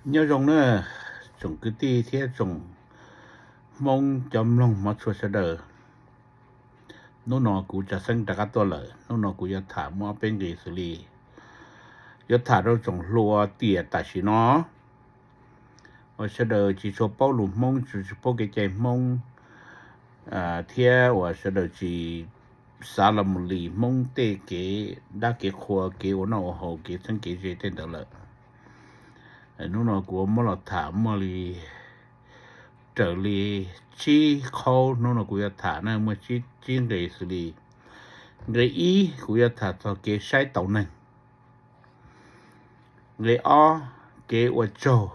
Nyob zoo na, tsoom kwv tij thiab tsoom Hmoob cov mloog hmov tshua sawv daws. Hnub no kuv Tsav Xeeb rov qab tuaj lawm. Hnub no kuv yuav tham muaj ob peb nqe xws li yuav tham rau tsoom hluas tiam tam sim no uas sawv daws tsis tshua paub lus Hmoob, tsis tshua paub kev cai Hmoob, thiab uas sawv daws tsis xav los mus li Hmoob tej kev dab kev qhua, kev ua noj ua haus, kev txheeb kev ze tej ntawd lawm. Hnub no kuv muab los tham muaj li raws li tsib qhaub. Hnub no kuv yuav tham na muaj tsib nqe xws li: nqe ib, kuv yuav tham txog kev saib taus neeg. Nqe ob, kev ua tsaug.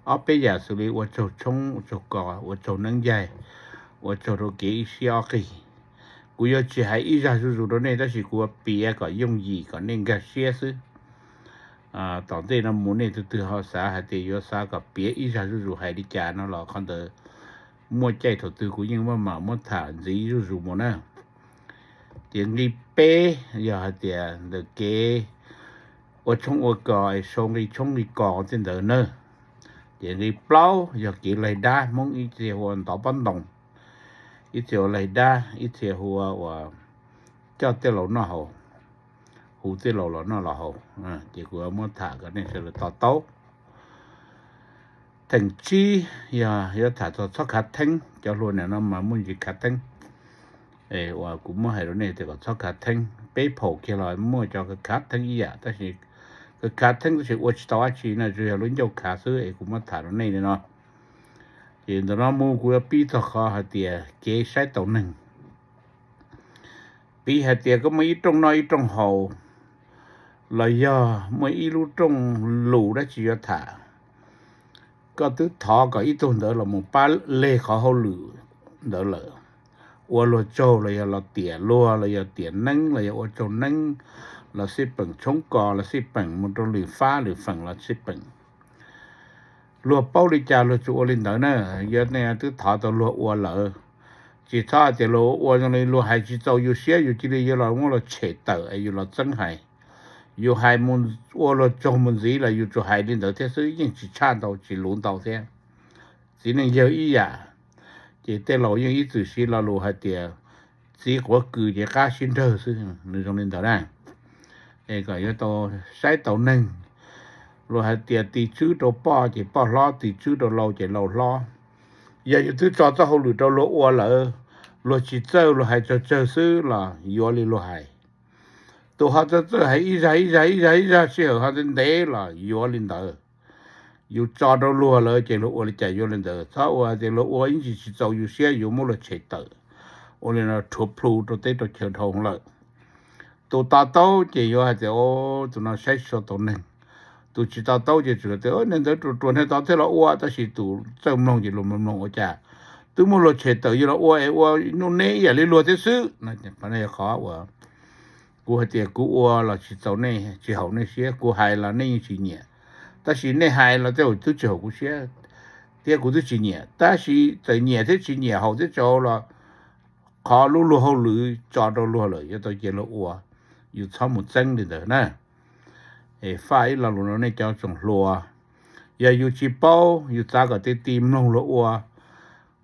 Ob peb yam xws li ua tsaug tshoob, ua tsaug kos, ua tsaug neeb ncaig, ua tsaug rau kev ib siab ob qig. Kuv yuav tsis hais ib zaj zuj zus rau nej, tab sis kuv yuav piav kom yooj yim kom nej nkag siab xwb. Tom ntej no mus nej tus twg ho xav hais tias yuav xav kom piav ib zaj zuj zus hais li cas no los qhov ntawd muaj caij thaum twg kuv yeej maj mam muab tham ntxiv zuj zus mus na. Ces nqe peb yog hais tias ntawm kev ua tshoob ua kos es sau nqi tshoob nqi kos tej ntawd na. Ces nqe plaub yog kev laig dab, Hmoob ib txhia hu ua ntov pob ntoo, ib txhia ua laig dab, ib txhia hu ua uas coj tej laus noj haus, hu tej laus los noj los haus. Ces kuv muab tham kom nej sawv daws to taub. Theem tsib yog yuav tham txog txhob khav theeb. Cov hluas nim no mas muaj ntsis khav theeb, uas kuv muab hais rau nej tias kom txhob khav theeb. Peb phaum kiag los muaj cov khav theeb ib yam, tab sis khav theeb tab sis ua tsis tau dab tsi no, tsuas yog lub ncauj khav xwb es kuv muab tham rau nej li no. Ces ntawm no mus kuv yuav pib txog qhov hais tias kev saib taus neeg. Piv hais tias koj muaj ib rooj noj ib rooj haus, los yog muaj ib lub rooj lus dab tsi yuav tham, koj twb thov kom ib tug ntawd los mus pab leg qhov hauj lwm ntawd lawm, ua luag tsaug los yog los tiam luag los yog tiam neeb los yog ua tsaug neeb, los xij peem tshoob kos los xij peem mus rau lwm fab lwm feem los xij peem. Luag paub li cas luag tsuas ua li ntawd na. Yog nej twb thov tau luag ua lawm, tsis txhob hais tias luag ua zoo li luag hais tsis txaus yus siab yus cia li yuav los muab luag tshem tawm es yus los txeeb hais. Yus hais mus ua luag tsaug mus ntxiv los yus tsuas hais li ntawd thiab xwb, yeej tsis tshaj ntau tsis luv ntau thiab. Txiv neej yawg ib yam, ces tej laus yeej ib txwm siv lo lus hais tias txiv quav kws ces qab sib nrawg xwb, nws zoo li ntawd na. Es kom yuav tau saib taus neeg. Luag hais tias tis tswb rau poj ces poj hlob, tis tswb rau lau ces lau hlob. Yog yus twb tso txoj hauj lwm rau luag ua lawm, luag tsis txawj, luag hais tsawg tsawg xwb los yuav li luag hais. Tus ho txawj txawj hais ib zag ib zag ib zag ib zag sij hawm ho ntev ntev los yuav li ntawd. Yus tso rau luag lawm ces luag ua li cas yuav li ntawd. Txhob ua tias luag ua ib ntsis tsis txaus yus siab yuav muab luag tshem tawm, ua li no rhuav plhu rau teb rau chaw dhau lawm. Tus to taub ces yuav hais tias, o, tus no saib tsis tau taus neeg. Tus tsis to taub ces tsuas tias, neeg ntawd ruam ruam neeg tod thiaj los ua, tab sis tus txawj mloog ces luag mloog mloog ua cas twb muab luag tshem tawm yuav los ua es ua nuj neb ib yam li luag thiab xwb. Qhov no yog qhov uas kuv hais tias kuv ua los tsis txaus nej, tsis haum nej siab, kuv hais los nej yeej tsis nyiam, tab sis nej hais los tej zaum twb tsis haum kuv siab thiab kuv twb tsis nyiam, tab sis txawm nyiam thiab tsis nyiam haum thiab tsis haum los qhov lub luag hauj lwm tso rau luag lawm yuav tau cia luag ua, yus txhob mus txeeb li ntawd na. Es faj ib lo lus rau nej cov tsoom hluas, yog yus tsis paub yus txav kom ti ti mloog luag ua.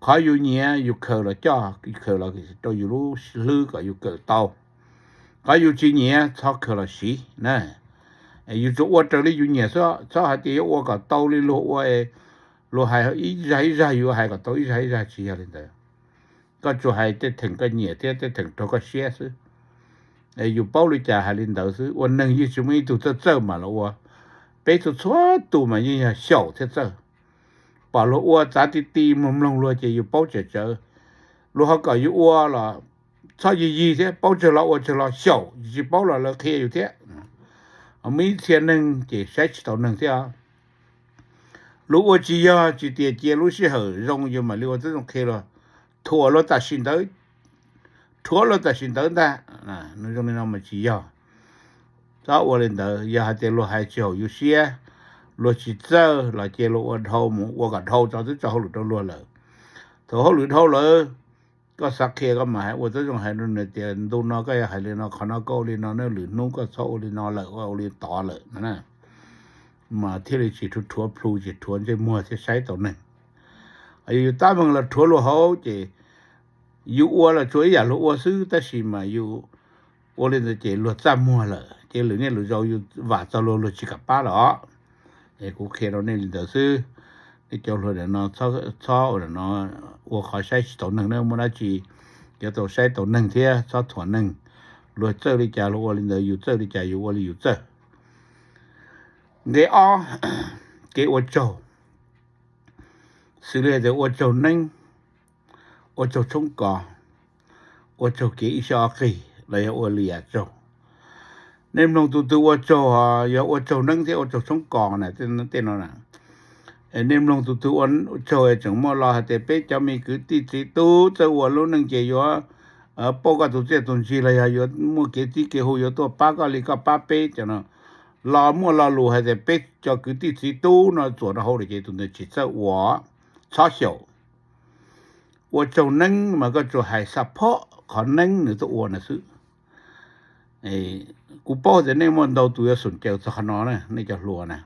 Qhov yus nyiam yus khaws los coj, khaws los rau yus lub hlwb kom yus kawm tau. Qhov yus tsis nyiam txhob khaws los siv na. Yus tsuas ua raws li yus nyiam xwb, txhob hais tias yuav ua kom tau li luag ua, luag hais ib zag ib zag yus hais kom tau ib zag ib zag, tsis yog li ntawd. Koj tsuas hais tej theem koj nyiam thiab tej theem raug koj siab xwb. Yus paub li cas hais li ntawd xwb. Ua neeg yeej tsis muaj ib tug txawj txawj mam los ua, peb txhua txhua tus mas yeej yog xyaum thiab txawj. Pom luag ua txav ti ti mloog mloog luag ces yus paub tsawm tsawv. Luag ho kom yus ua los txhob yig yig thiab, paub tsawg los ua tsawg los xyaum, tsis paub los lawv qhia yus thiab. Muaj ib txhia neeg ces saib tsis taus neeg thiab. Luag ua tsis yog tsis tias cia lub sij hawm zoo yus mam li ua tib zoo qhia luag, thuam luag tam sim ntawd, rhuav luag tam sim ntawd ntag. Nws zoo li no mas tsis yog. Txhob ua li ntawd. Yog hais tias luag hais tsis haum yus siab, luag tsis txawj los cia luag ua dhau mus, ua kom dhau tso twb tso hauj lwm rau luag lawm. Thaum hauj lwm dhau lawm, koj xav qhia koj mam hais, ua tib zoo hais rau nws tias ntu no koj yog hais li no, qhov no koj ua li no, lwm hnub koj txhob ua li no lawm, ua li tod lawm no na. mas thiaj li tsis rhuav rhuav plhu, tsis rhuav ntsej muag thiab saib tau neeg. Yog yus tab meeg los rhuav luag hauv ces yus ua los tsuas ib yam luag ua xwb, tab sis mas yus ua li ntawd ces luag txaj muag lawm ces lwm niaj lwm zaus yus vam txog luag, luag tsis kam pab lawm os. Es kuv qhia rau nej li ntawd xwb. Nej cov hluas no txhob ua no, ua qhov saib tsis taus neeg na, muaj dab tsi yuav tau saib tau neeg thiab txhob thuam neeg. Luag txawj li cas luag ua li ntawd, yus txawj li cas yus ua li yus txawj. Nqe ob, kev ua tsaug. Xws li tias ua tsaug neeb, ua tsaug tshoob kos, ua tsaug kev ib siab ob qig los yog ua li yam tsaug. Nej mloog tus twg ua tsaug, yog ua tsaug neeb thiab ua tsaug tshoob kos na, tej no na, nej mloog tus twg ua tsaug tseem muaj lo hais tias peb cov me kwv tij txiv tub txawj ua lub neej ces yuav pauj koj tus txiaj tus ntsig los yog yuav muaj kev txib kev hu yuav tuaj pab koj li koj pab peb cov no. Los muaj lo lus hais tias peb cov kwv tij txiv tub no txuam rau hauv lawm ces tus ntawd tsis txawj ua, txhob xyaum. Ua tsaug neeb mas koj tsuas hais xab phob qhov neeb nws tuaj ua na xwb. Kuv paub tias nej muaj ntau tus yuav xoom caws txog qhov no na, nej cov hluas na.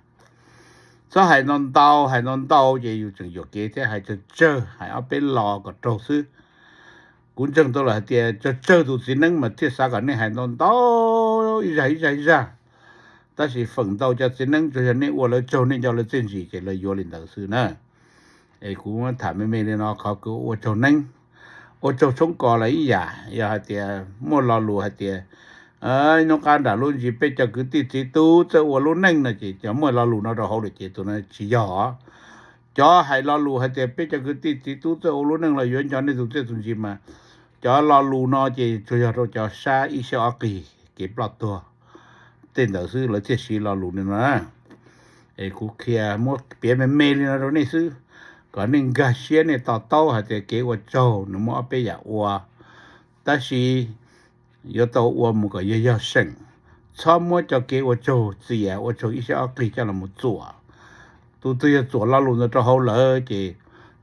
Txhob hais ntau ntau, hais ntau ntau ces yus tseem yuam kev thiab, hais tsawg tsawg, hais ob peb lo kom raug xwb. Kuv ntseeg tau lawm hais tias tsawg tsawg tus txiv neeb mas thiaj xav kom nej hais ntau ntau, ib zaj ib zaj ib zaj. Tab sis feem ntau cov txiv neeb tsuas yog nej ua lawv tsaug nej nco lawv txiaj ntsig ces lawv yuav li ntawd xwb na. Es kuv tham me me li no, qhov kuv ua tsaug neeb, ua tsaug tshoob kos los ib yam, yog hais tias muaj lo lus hais tias hnub qab nram lub ntsis peb cov kwv tij txiv tub txawj ua lub neej no ces cov muaj lo lus no rau hauv lawm ces tus no tsis yog. Cov hais lo lus hais tias peb cov kwv tij txiv tub txawj ua lub neej los yuav nco nej tus txiaj tus ntsig mas cov lo lus no ces tsuas yog rau cov sab ib siab ob qig kev ploj tuag tej ntawd xwb lawv thiaj siv lo lus li no na. Es kuv qhia muab piav me me li no rau nej xwb, kom nej nkag siab nej to taub hais tias kev ua tsaug nws muaj ob peb yam ua, tab sis yuav tau ua mus kom yog yog seem. Txhob muab cov kev ua tsaug txias, ua tsaug ib siab ob qig coj los mus txuam. Tus twg yog txuam lo lus ntawd rau hauv lawm ces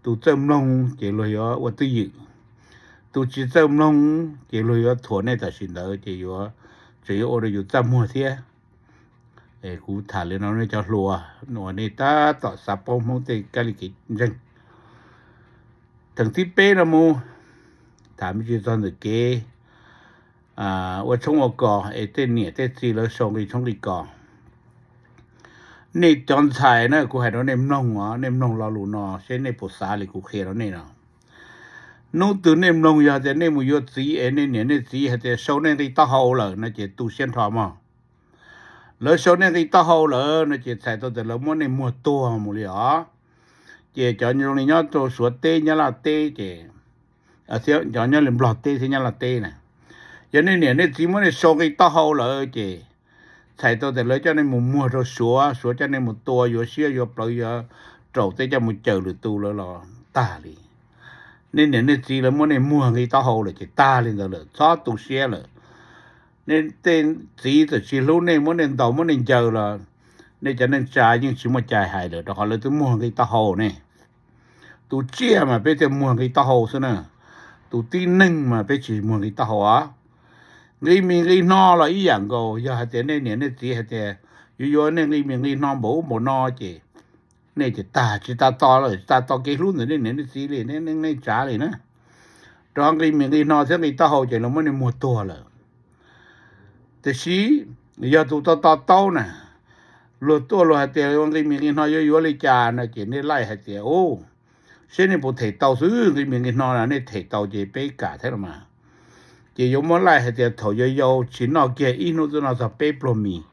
tus txawj mloog ces luag yuav ua twj ywm, tus tsis txawj mloog ces luag yuav thuam nej tam sim ntawd ces yuav, tseem yuav ua rau yus txaj muag thiab. Kuv tham li no nej cov hluas, uas nej tab tom xav paub Hmoob tej kab li kev ntseeg. Theem thib peb no mus, tham me ntsis txog ntawm kev ua tshoob ua kos es tej niam tej txiv lawv sau nqi tshoob nqi kos. Nej cov ntxhais na, kuv hais rau nej mloog os, nej mloog lo lus no seb nej puas xav li kuv qhia rau nej no. Hnub twg nej mloog yog tias nej mus yuav txiv es nej niam nej txiv hais tias sau nej nqi taub hau lawm no ces tu siab nrho mog. Lawv sau nej nqi taub hau lawm no ces txhais tau tias lawv muab nej muag tuag mus li os. Ces cov zoo li nyob rau Suav teb, Nyab Laj teb ces, cov nyob li Nplog teb thiab Nyab Laj teb na, yog nej niam nej txiv muab nej sau nqi taub hau lawm ces txhais tau tias lawv coj nej mus muag rau Suav, Suav coj nej mus tua yuav siab yuav plawv yuav raum teb coj mus cawm lwm tus lawv los tag li. Nej niam nej txiv lawv muab nej muag nqi taub hau lawm ces tag li ntawd lawm, txhob tu siab lawm. Nej tej txiv txawm tsis hlub nej, muab nej ntaus muab nej ncaws los nej cov neej tsa yeej tsis muaj cai hais lawm rau qhov lawv twb muag nqi taub hau ne. Tus tsiaj mas peb thiaj muag nqi taub hau xwb na, tus tib neeg mas peb tsis muag nqi taub hau os. Nqi mis nqi hno los ib yam nkaus, yog hais tias nej niam nej txiv hais tias yuav yuav nej nqi mis nqi hno npaum ub npaum no ces nej ces tag, tsis tas tos lawm, tsis tas tos kev hlub ntawm nej niam nej txiv li, nej neej nej tsav li na. Rau qhov nqi mis nqi hno thiab nqi taub hau ces lawv muab nej muag tuag lawm. Tiam sis yog tus to to taub na, luag tuaj luag hais tias ua nqi mis nqi hno yuav yuav li cas no ces nej laij hais tias, u, seb nej puas them tau xwb, nqi mis nqi hno na nej them tau ces peb kam thiab los mas. Ces yuav muab laij hais tias thaum yau yau tsis noj kiag ib hnub twb noj txog peb pluag mis.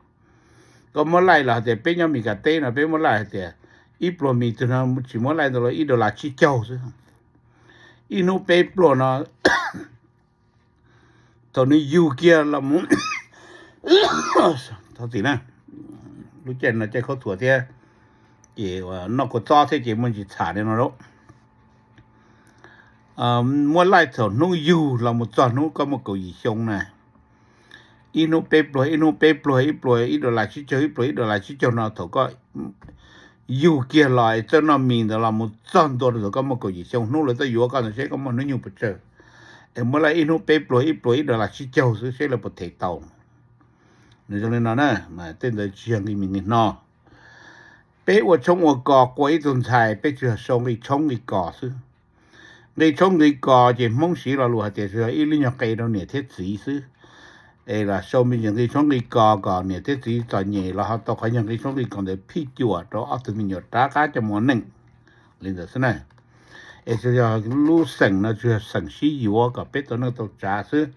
Koj muab laij los hais tias peb nyob Mes Kas teb no peb muab laij hais tias ib pluag mis twg no tsis muab laij ntau los ib dollar tsib caug xwb. Ib hnub peb pluag no thaum nws yug kiag los mus, thov txim na, lub caij no caij khaub thuas thiab, ces noj kua txob thiab ces muaj ntsis txham li no lauj. Muab laij thaum hnub yug los mus txog hnub koj muaj kaum yim xyoo na, ib hnub peb pluag, ib hnub peb pluag, ib pluag ib dollar tsib caug, ib pluag ib dollar tsib caug no thaum koj yug kiag los txawj noj mis ntawd los mus txog ntua rau thaum koj muaj kaum yim xyoo, hnub lawv tuaj yuav koj ntawd seb koj muaj hnub nyoog puas tsawg. Es muab laij ib hnub peb pluag, ib pluag ib dollar tsib caug xwb seb lawv puas them tau. Nws zoo li no na, mas tej ntawd tsis yog nqi mis nqi hno. Peb ua tshoob ua kos qua ib tug ntxhais, peb tsuas yog sau nqi tshoob nqi kos xwb. Nqi tshoob nqi kos ces Hmoob siv lo lus hais tias tsuas yog ib lub nyuag qe rau niam thiab txiv xwb. Es los sau me ntsis nqi tshoob nqi kos kom niam thiab txiv txom nyem los ho tau qhov nyuag nqi tshoob nqi kos ntawd phij cuam rau ob tug me nyuam rov qab coj mus ua neej li ntawd xwb na. Es tsuas yog lub xeem no tsuas yog xeem sib yuav kom peb tau neej tau tsav xwb.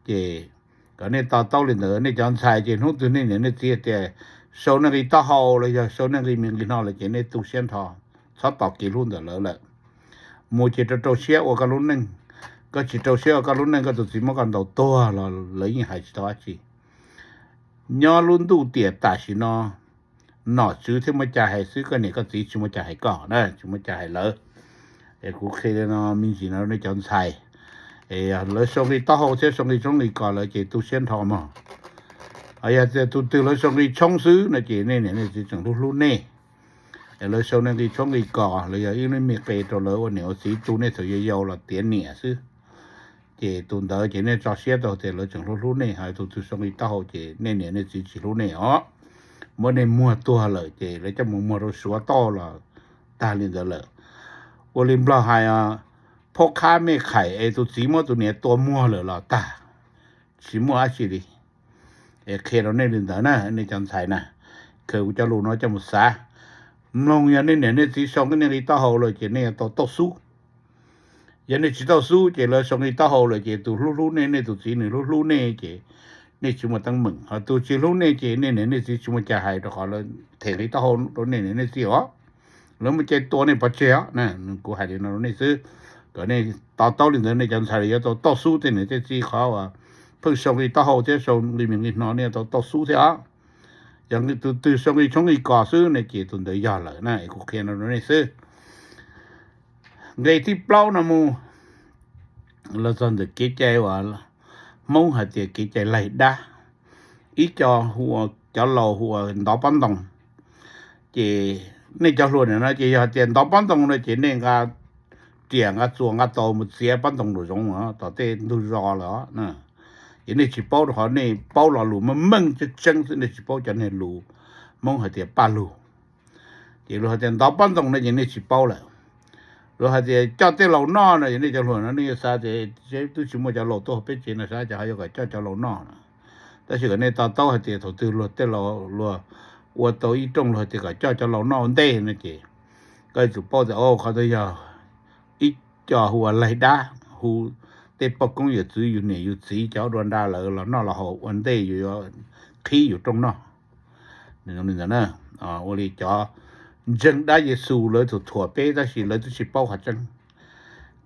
Ces kom nej to taub li ntawd, nej cov ntxhais ces hnub twg nej niam nej txiv tias sau nej nqi taub hau los yog sau nej nqi me nqi no lawm ces nej tu siab nrho, txhob tos kev hlub ntawm lawv lawm. Mus ces rau rau siab ua koj lub neej. Koj tsis rau siab ua koj lub neej, koj tus txiv muab koj ntaus tuag los lawv yeej hais tsis tau dab tsi. Nyob lub ntuj tiam tam sim no, nom tswv thiaj muaj cai hais xwb, koj niam koj txiv tsis muaj cai hais koj na, tsis muaj cai hais lawv. Es kuv qhia li no me ntsis no nej cov ntxhais, es lawv sau nqi taub hau thiab sau nqi tshoob nqi kos lawm ces tu siab nrho mog. Yog tias tus twg lawv sau nqi tshoob xwb no ces nej niam nej txiv tseem hlub hlub nej. Es lawv sau nej nqi tshoob nqi kos los yog ib lub me qe rau lawv ua niam ua txiv tu nej thaum yau yau los tiav niam xwb. Ces tus ntawd ces nej tso siab tau tias lawv tseem hlub hlub nej, ho tus twg sau nqi taub hau ces nej niam nej txiv tsis hlub nej os. Muab nej muag tuag lawm ces lawv coj mus muag rau Suav toj los tag li ntawd lawm. Ua li Nplog hais, phauj qhab mej khais es tus txiv muab tus niam tua muag lawm los tag, tsis muaj dab tsi li. Es qhia rau nej li ntawd na nej cov ntxhais na, khaws kuv cov lus no coj mus xav. Mloog, yog nej niam nej txiv sau nej nqi taub hau lawm ces nej yuav tau tauj xub. Yog nej tsis tauj xub ces lawv sau nqi taub hau lawm ces tus hlub hlub nej, nej tus txiv nws hlub hlub nej ces nej tsis muaj teeb meem, ho tus tsis hlub nej ces nej niam nej txiv tsis muaj cai hais rau qhov lawv them nqi taub hau rau nej niam nej txiv os. Lawv muaj cai tua nej pov tseg os. Kuv hais li no rau nej xwb, kom nej to taub li ntawd, nej cov ntxhais yuav tau tauj xub tej niam tej txiv qhov uas pheej sau nqi taub hau thiab sau nqi me nqi no, nej yuav tau tauj xub thiab os. Yog tus twg sau nqi tshoob nqi kos xwb ne ces tus ntawd yog lawm na, es kuv qhia no rau nej xwb. Nqe thib plaub no mus los txog ntawm kev cai uas Hmoob hais tias kev cai laig dab. Ib co hu ua, cov laus hu ua ntov pob ntoo. Ces nej cov hluas no ces yog tias ntov pob ntoo no ces nej nqa riam nqa txuas nqa taus mus txiav pob ntoo nraum zoov tom tej ntug zos lawm os. Ces nej tsis paub rau qhov nej paub lo lus meej meej tseeb tseeb xwb, nej tsis paub cov niag lus Hmoob hais tias paj lug. Ces luag hais tias ntov pob ntoo no ces nej tsis paub lawm. Luag hais tias coj tej laus noj no ces nej cov hluas no nej yuav xav tias twb tsis muaj cov laus tuaj peb tsev no, xav cas ho yuav kom coj cov laus noj no. Tab sis kom nej to taub hais tias thaum twg luag tej laus luag ua tau ib rooj luag hais tias kom coj cov laus noj ua ntej no ces koj yuav tsum paub tias qhov twg yog ib co hu ua laig dab, hu tej poj koob yawm txwv yus niam yus txiv cov dua nra lawv los noj los haus ua ntej yus yuav qhib yus rooj noj. Li ntawd, ua li cov ntseeg dab Yexus lawv txhua txhua peb tab sis lawv twb tsis paub qhov tseeb.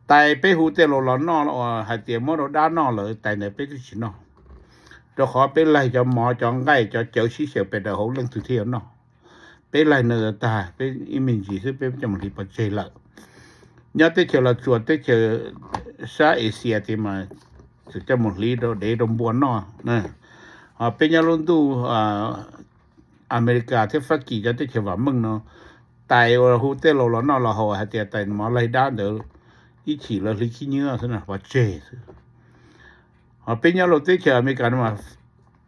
Tais peb hu tej laus los noj hais tias muab rau dab noj lawm, tais ntawd peb twb tsis noj. Rau qhov peb laig cov mov cov nqaij cov cawv sib xyaw pes daws hauv leej twg thiaj yuav noj. Peb laig no tag peb ib me ntsis xwb peb coj mus hliv pov tseg lawm. Nyob teb chaws Los Tsuas teb chaws sab Asia tias mas coj mus hliv rau dev rau npua noj. Ho peb nyob lub ntuj Amelikas thiab Fab Kis cov teb chaws vam meej no, tais uas hu tej laus los noj los haus hais tias tais mov laig dab ntawd ib chim lawv hliv khib nyiab xwb pov tseg xwb. Ho peb nyob lub teb chaws Amelikas no mas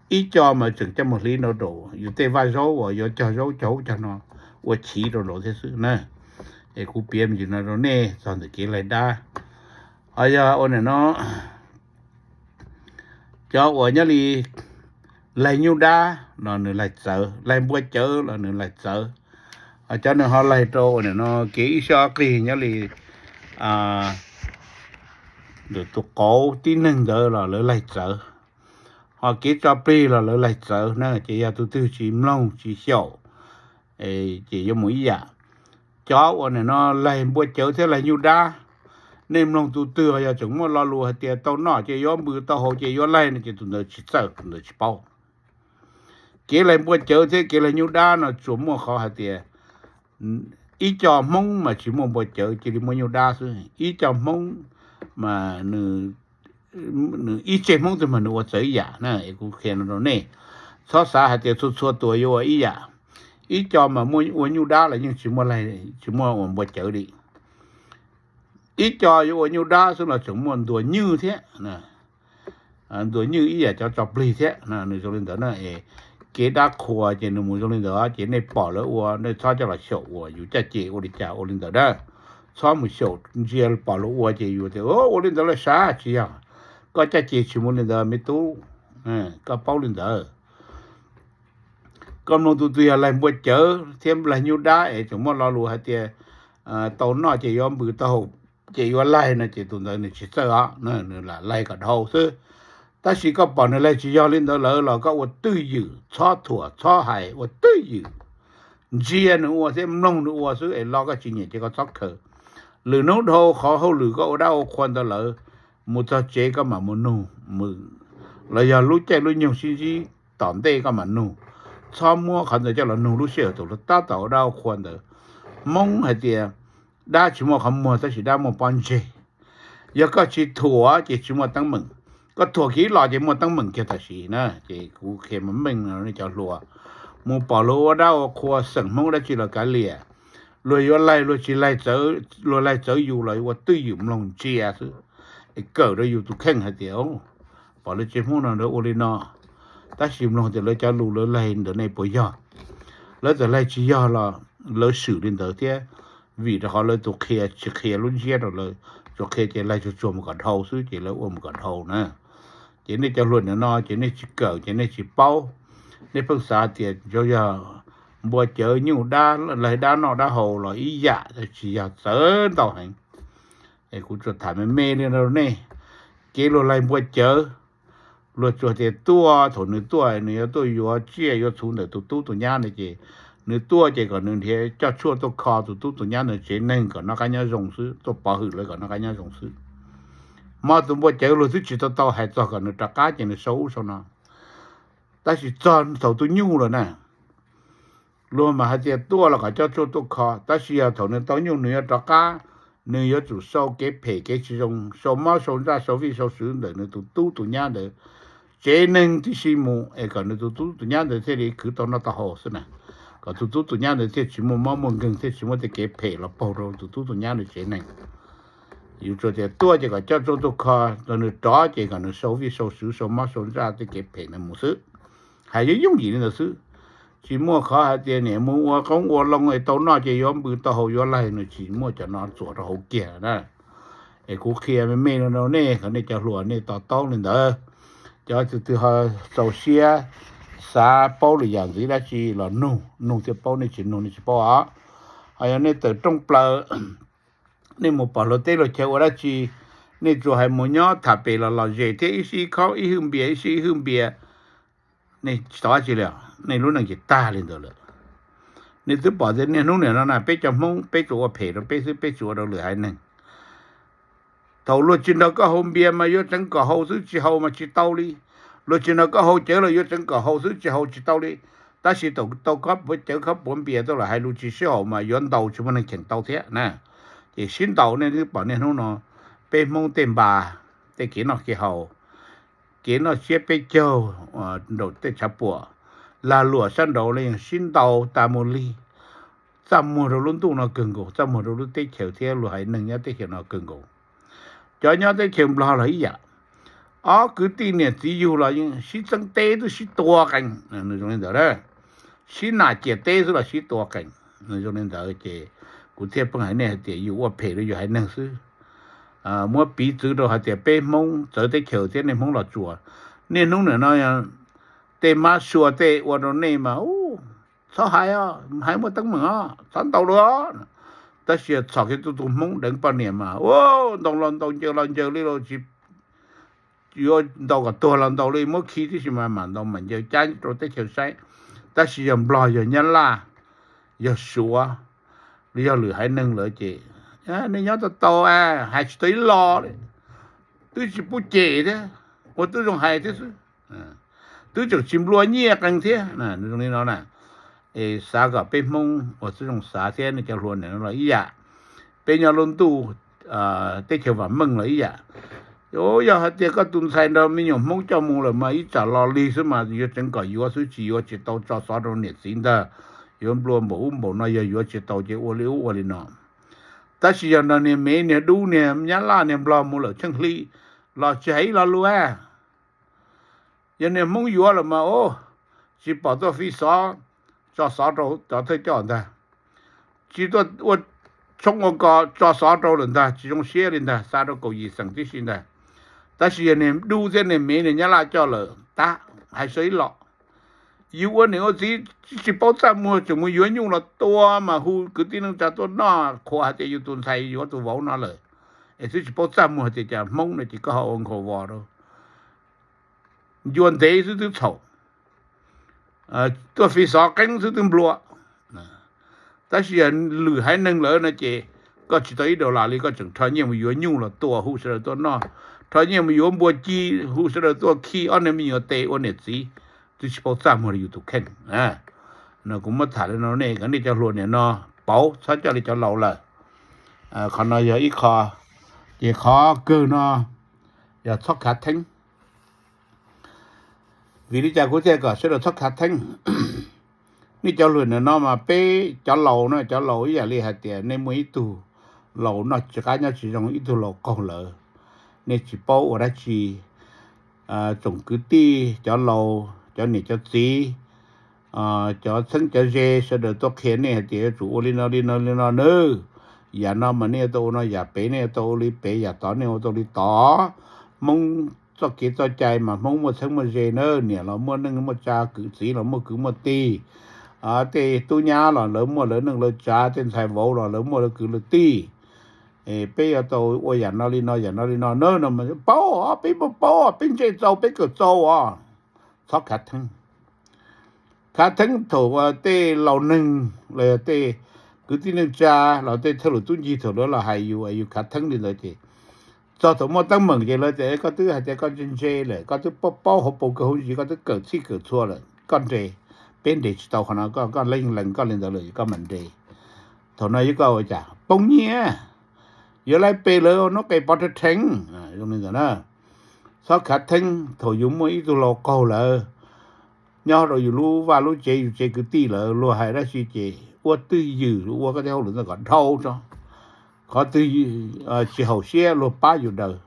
ib co mas tseem coj mus hliv rau yus tej vaj zaub uas yuav cog zaub cog ub cog no ua chiv rau nraud thiab xwb na. Es kuv piav me ntsis no rau nej txog ntawm kev laig dab. Ho yog ua nim no cov uas nyob li laig nyuj dab los nws laig txawv, laig npua cawv los nws laig txawv. Cov nws ho laig rau ua nim no kev ib siab ob qig nyob li ntawm tus qauv tib neeg ntawd los lawv laig txawv. Ho kev tso plig los lawv laig txawv na, ces yog tus twg tsis mloog tsis xyaum ces yuav mus ib yam. Cov uas nim no laig npua cawv thiab laig nyuj dab, nej mloog tus twg yog tseem muaj lo lus hais tias tau noj ces yuav npws, tau haus ces yuav laig no ces tus ntawd tsis txawj, tus ntawd tsis paub. Kev laig npua cawv thiab kev laig nyuj dab no tsuas muaj qhov hais tias ib co Hmoob mas tsis muaj npua cawv cia li muaj nyuj dab xwb, ib co Hmoob mas nws ib tse Hmoob twg mas nws ua txawv ib yam na. Es kuv qhia no rau nej, txhob xav hais tias txhua txhua tus yuav ua ib yam. Ib co mas muaj ua nyuj dab los yeej tsis muaj, tsis muaj ua npua cawv li. Ib co yuav ua nyuj dab xwb los tseem muaj ntuas nywj thiab, ntuas nywj ib yam cov tso plig thiab. Nws zoo li ntawd na, es kev dab qhuas ces nws mus zoo li ntawd ces nej pom lawv ua nej txhob coj los xyaum ua, yus caj ces ua li cas ua li ntawd na. Txhob mus xyaum ntsia pom lawv ua ces yus tias ua li ntawd lawv sav tsis yog. Koj caj ces tsis mus li ntawd me tub, koj paub li ntawd. Koj mloog tus twg yog laig npua cawv thiab laig nyuj dab es tseem muaj lo lus hais tias tau noj ces yuav npws, tau haus ces yuav laig no ces tus ntawd nws tsis txawj os, nws lam laig kom dhau xwb. Tab sis koj pom nws laig tsis yog li ntawd lawm los koj ua twj ywm txhob thuam txhob hais, ua twj ywm ntsia nws ua thiab mloog nws ua xwb es lo koj tsis nyiam ces koj txhob khaws. Lwm hnub dhau qhov hauj lwm koj ua dab ua qhua ntawd lawm, mus txog tsev koj mam mus nug, los yog lub caij lub nyoog sib ntsib tom ntej koj mam nug. Txhob muab qhov ntawd coj los nug lub sij hawm tus hluas tab tom ua dab ua qhua ntawd. Hmoob hais tias dab tsis muaj qhov muag tab sis dab muaj pob ntseg. Yog koj tsis thuam ces tsis muaj teeb meem, koj thuam kiag ib los ces muaj teeb meem kiag tam sim na. Ces kuv qhia meej meej no nej cov hluas, mus pom luag ua dab ua qhua xeem Hmoob dab tsi los kav liam. Luag yuav laig luag tsis laig, luag laig txawv yus los ua twj ywm mloog ntsia xwb, es kawm rau yus tus kheej hais tias pom lawv tsev Hmoob no lawv ua li no, tab sis mloog tias lawv cov lus lawv laig ntawm nej puas yog. Lawv txawm laig tsis yog los lawv swm li ntawd thiab, vim rau qhov lawv tus qhia tsis qhia lub ntsiab rau lawv, tsuas qhia ces laig tsuag tsuag mus kom dhau xwb ces lawv ua mus kom dhau na. Ces nej cov hluas nim no ces nej tsis kawm ces nej tsis paub. Nej pheej xav tias yog npua cawv nyuj dab laig dab noj dab haus los ib yam, tsis yog, txawv ntau heev. Es kuv tsuas tham me me li rau nej, kev luag laig npua cawv, luag tsuas tias tuaj, thaum nws tuaj nws yuav tuaj yuav tsiaj yuav txhuv ntawm tus tub tus nyab no ces nws tuaj ces kom nws nrhiav coj tshuaj tuaj kho tus tub tus nyab ntawd tsev neeg kom noj qab nyob zoo xwb, tuaj pov hwm lawv kom noj qab nyob zoo xwb. Hmo tus npua cawv luag twb tsis tau tau hais txog kom nws rov qab ces nws sau ub sau no. Tab sis txog thaum tus nyuj lawm na, luag mas hais tias tuaj los kom coj tshuaj tuaj kho, tab sis yog thaum nws tau nyuj nws yuav rov qab, nws yuav tsum sau kev phem kev tsis zoo, sau mob sau ntsaj sau vij sau sw ntawm nws tus tub tus nyab ntawd tsev neeg tib si mus es kom nws tus tub tus nyab ntawd thiaj li khwv tau noj tau haus xwb na, kom tus tub tus nyab ntawd thiaj tsis muaj mob muaj nkeeg thiaj tsis muaj tej kev phem los paug rau tus tub tus nyab ntawd tsev neeg. Yus tsuas tias tuaj ces kom coj tshuaj tuaj kho, thaum nws rov ces kom nws sau vij sau sw sau mob sau ntsaj tej kev phem ntawd mus xwb. Hais yooj yooj yim li ntawd xwb. Tsis muaj qhov hais tias niam mus ua qoob ua loo es tau noj ces yuav npws tau haus yuav laig, nws tsis muaj cov no txuas rau hauv kiag na. Es kuv qhia me me no rau nej kom nej cov hluas nej to taub li ntawd. Cov twg twg ho txaus siab xav paub lwm yam ntxiv dab tsi los nug, nug thiaj paub, nej tsis nug nej tsis paub os. Ho yog nej tawm rooj plaws, nej mus pom luag teb luag chaw ua dab tsi, nej tsuas hais mus nyob tham pem los lom zem thiab ib sij ib khob ib hwj npias ib sij ib hwj npias, nej tsis tau dab tsi li os, nej lub neej ces tag li ntawd lawm. Nej twb pom tias niaj hnub niam no na peb cov Hmoob peb tsuas ua phem rau peb xwb, peb tsis ua rau lwm haiv neeg. Thaum luag tsis nrog koj haus npias mas yuav tseev kom haus xwb, tsis haus mas tsis tau li. Luag tsis nrog koj haus cawv los yuav tseev kom haus xwb, tsis haus tsis tau li. Tab sis thaum tau khob puav cawv khob puav npias tuaj los hais lus tsis sib haum mas yuav ntaus tsis muaj neeg cheem tau thiab na. Ces sib ntaus, nej twb pom niaj hnub no peb Hmoob tej npas, tej kev noj kev haus, kev noj tsiab peb caug nraum tej tshav puam, lag luam sab nraud los yeej sib ntaus tas mus li. Txaj muag rau lub ntuj no kawg nkaus, txaj muag rau lub teb chaws thiab luag haiv neeg nyob teb chaws no kawg nkaus. Cov nyob teb chaws Nplog los ib yam, ob kwv tij niam txiv yug los yeej sib txeeb teb twb sib tua qees, nws zoo li ntawd na. Sib nam ciam teb xwb los sib tua qees, nws zoo li ntawd ces kuv thiaj pheej hais nej hais tias yus ua phem rau yus haiv neeg xwb. Muab piv txwv rau hais tias peb Hmoob txawv teb chaws thiab nej Hmoob Los Tsuas, niaj hnub niam no tej mab sua tej ua rau nej mas txhob hais, hais muaj teeb meem os, txhob ntaus dua. Tab sis txhom kiag tus tus Hmoob deev poj niam mas ua ntaus los ntaus, ncaws los ncaws li los tsis, yuav ntaus kom tuag los ntaus li, muab khi tib si mas mam ntaus mam ncaws cab rau teb chaws saib. Tab sis yog Nplog yog Nyab Laj, yog Suav, los yog lwm haiv neeg lawm ces nej nyob tau tau, hais tsis tau ib lo li, twb tsis pub cem thiab, ua tib zoo hais thiab xwb, twb tseem tsis nplua nyiaj qees thiab. Zoo li no na, es xav kom peb Hmoob ua tib zoo xav thiab nej cov hluas nim no los ib yam, peb nyob lub ntuj teb chaws vam meej los ib yam. Yog hais tias koj tus ntxhais nrog me nyuam Hmoob coj mus lawm mas ib tsam los lig xwb mas yuav tseev kom yuav xwb, tsis yuav tsis tau, tso xov rau niam txiv ntag. Yuav nplua npaum ub npaum no, yog yuav tsis tau ces ua li ub ua li no. Tab sis yog nrog niag Mev niag Dub niag Nyab Laj niag Nplog mus lawm tsheej hli los tsis hais ib lo lus. Yog niag Hmoob yuav lawm mas, o, tsis pom tuaj fi xov, tso xov rau cov thawj coj ntag, tsis tuaj ua tshoob ua kos, tso xov rau lawm ntag, tsis zoo siab li ntag, xa rau kaum yim xeem tib si ntag. Tab sis yog niag dub thiab niag mev niag nyab laj coj lawm tab hais sawv ib los. Yus ua niam ua txiv tsis paub txaj muag, tseem mus yuav nyuj los tua mas hu kwv tij neej tsa tuaj noj, qhuas hais tias yus tus ntxhais yuav tus vauv no lawm, es twb tsis paub txaj muag tias cas Hmoob no ces koj ho ua nkhaus vos rau, ncua ntev xwb twb txhaum, tuaj fi xov qeeb xwb twb nplua. Tab sis yog lwm haiv neeg lawm no ces koj tsis tau ib dollar li, koj tseem rho nyiaj mus yuav nyuj los tua, hu sawv daws tuaj noj, rho nyiaj mus yuav npua ci, hu sawv daws tuaj khi ob niag me nyuam tes ua niam txiv, twb tsis paub txaj muag li yus tus kheej. No kuv muab tham li no nej, kom nej cov hluas niam no pauv, txhob coj li cov laus lawm. Qhov no yog ib qho, ces qhov kawg no yog txhob khav theeb. Vim li cas kuv thiaj kom sawv daws txhob khav theeb? Nej cov hluas niam no mas peb cov laus no, cov laus ib yam li hais tias nej muaj ib tug laus noj tsis qab nyob tsis zoo, ib tug laus qaug lawm, nej tsis paub ua dab tsi. Tsoom kwv tij, cov laus, cov niam cov txiv, cov txheeb cov ze sawv daws tuaj qhia nej hais tias yuav tsum ua li no li no li no nawb. Yam no mas nej yuav tau ua no, yam pem nej yuav tau ua li pem, yam tod nej yuav tau ua li tod. Hmoob txoj kev txoj cai mas Hmoob muaj txheeb muaj ze na, niam los muaj neej muaj tsa, kwv txiv los muaj kwv muaj tij, tej tub nyab los lawv muaj lawv neej lawv tsa, tej ntxhais vauv los lawv muaj lawv kwv lawv tij. Peb yuav tau ua yam no li no, yam no li no na, no mas paub, peb muaj paub, peb ntse txaus, peb kawm txaus os. Txhob khav theeb. Khav theeb thaum tej laus neeg los yog tej kwv tij neej tsa los tej thawj lwm tub ncig thaum lawv los hais yus, yus khav theeb li ntawd ces txog thaum muaj teeb meem ces lawv tias koj twb hais tias koj ntse ntse lawm, koj twb paub paub hauv paus kawg hauv ntsis, koj twb kawm txhij kawm txhua lawm, koj nres, peb nres tsis tau qhov no, koj leej lees koj li ntawd lawm koj mam nres. Thaum no yog koj ua cas poob nyiaj, yuav laib pe lawv hnub qes pov rhe rheev zoo li ntawd na. Txhob khav theeb thaum yus muaj ib tug laus qaug lawm, nyob rau yus lub vaj lub tsev, yus tsev kwv tij lawm, luag hais dab tsi ces ua twj ywm ua koj tej hauj lwm ntawd kom dhau tso. Qhov twg tsis haum siab luag pab yus daws,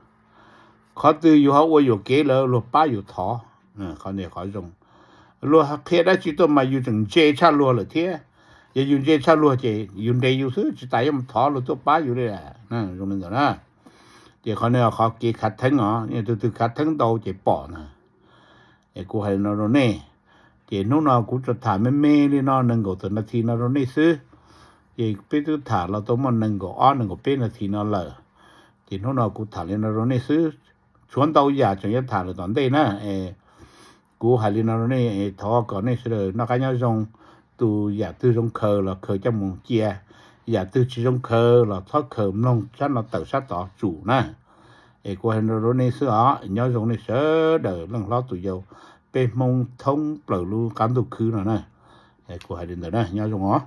qhov twg yus ho ua yuam kev lawm luag pab yus thov. Qhov ntawd qhov zoo. Luag qhia dab tsi tuaj mas yus tseem ntse tshaj luag lawm thiab. Yog yus ntse tshaj luag ces yus nres yus xwb, tsis tas yuav mus thov luag tuaj pab yus li. Zoo li ntawd na. Ces qhov no qhov kev khav theeb os, tug twg khav theeb ntau ces pom na. Es kuv hais li no rau nej, ces hnub no kuv tsuas tham me me li no nees nkaum tawm nas this no rau nej xwb. Ces peb twb tham los tau muaj nees nkaum ob nees nkaum peb nas this no lawm. Ces hnub no kuv tham li no rau nej xwb, tshuav ntau yam tseem yuav tham lawm tom ntej na. Kuv hais li no rau nej, thov kom nej sawv daws noj qab nyob zoo, tus yam twg zoo khaws los khaws coj mus cia, yam twg tsis zoo khaws los txhob khaws mloog sab no tawm sab tod tsum na. Es kuv hais li no rau nej xwb os, nyob zoo nej sawv daws leej hlob tus yau, peb Hmoob thoob plaws lub qab ntuj khwb no na. Kuv hais li ntawd na, nyob zoo os.